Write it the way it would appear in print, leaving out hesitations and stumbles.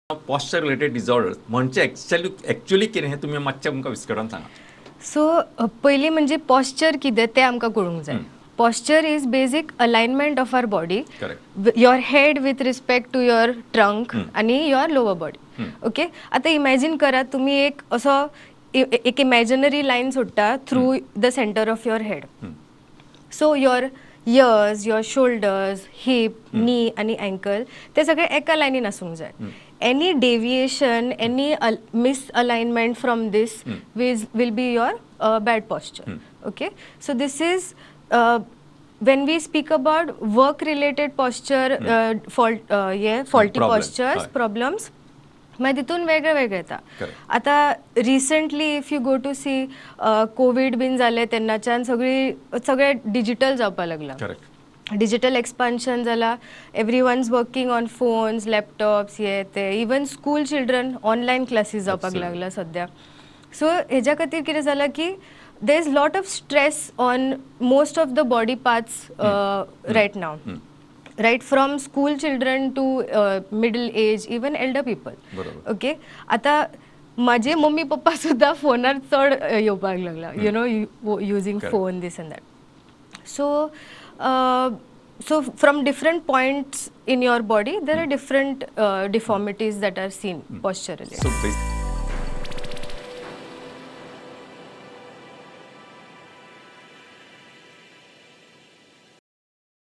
Posture related disorders म्हणजे actually कितें हें तुमी मातशें आमकां विस्कटावन सांगा. सो पयलीं म्हणजे पॉश्चर कितें तें आमकां कळूंक जाय. Posture is basic alignment of our body, correct your head with respect to your trunk आनी your lower body, okay? आतां इमॅजीन करात, तुमी एक असो एक इमॅजिनरी लायन सोडटा through the center of your head. So your ears, your shoulders, hip, knee आनी uncle ते सगळे एका लायनीन आसूंक जाय. Any deviation, any misalignment from this will be your bad posture, okay? So this is when we speak about work related posture fault, hey faulty Problem, postures problems, मागीर तितून वेगळे वेगळे येता. आतां recently if you go to see, Covid बीन जालें तेन्नाच्यान सगळी सगळें डिजिटल जावपाक लागलां. करेक्ट डिजिटल एक्सपान्शन जाला, everyone's working on phones, laptops, हे ते. Even school children online classes जावपाक लागला सद्या. सो हेज्या खातीर कितें जालां की there is lot of stress on most of the body parts right now, right from school children to middle age, even elder people. Okay, आतां म्हाजे मम्मी पप्पा सुद्दां फोनार चड येवपाक लागला, using phone, this and that. So from different points in your body there are different deformities that are seen posturally. So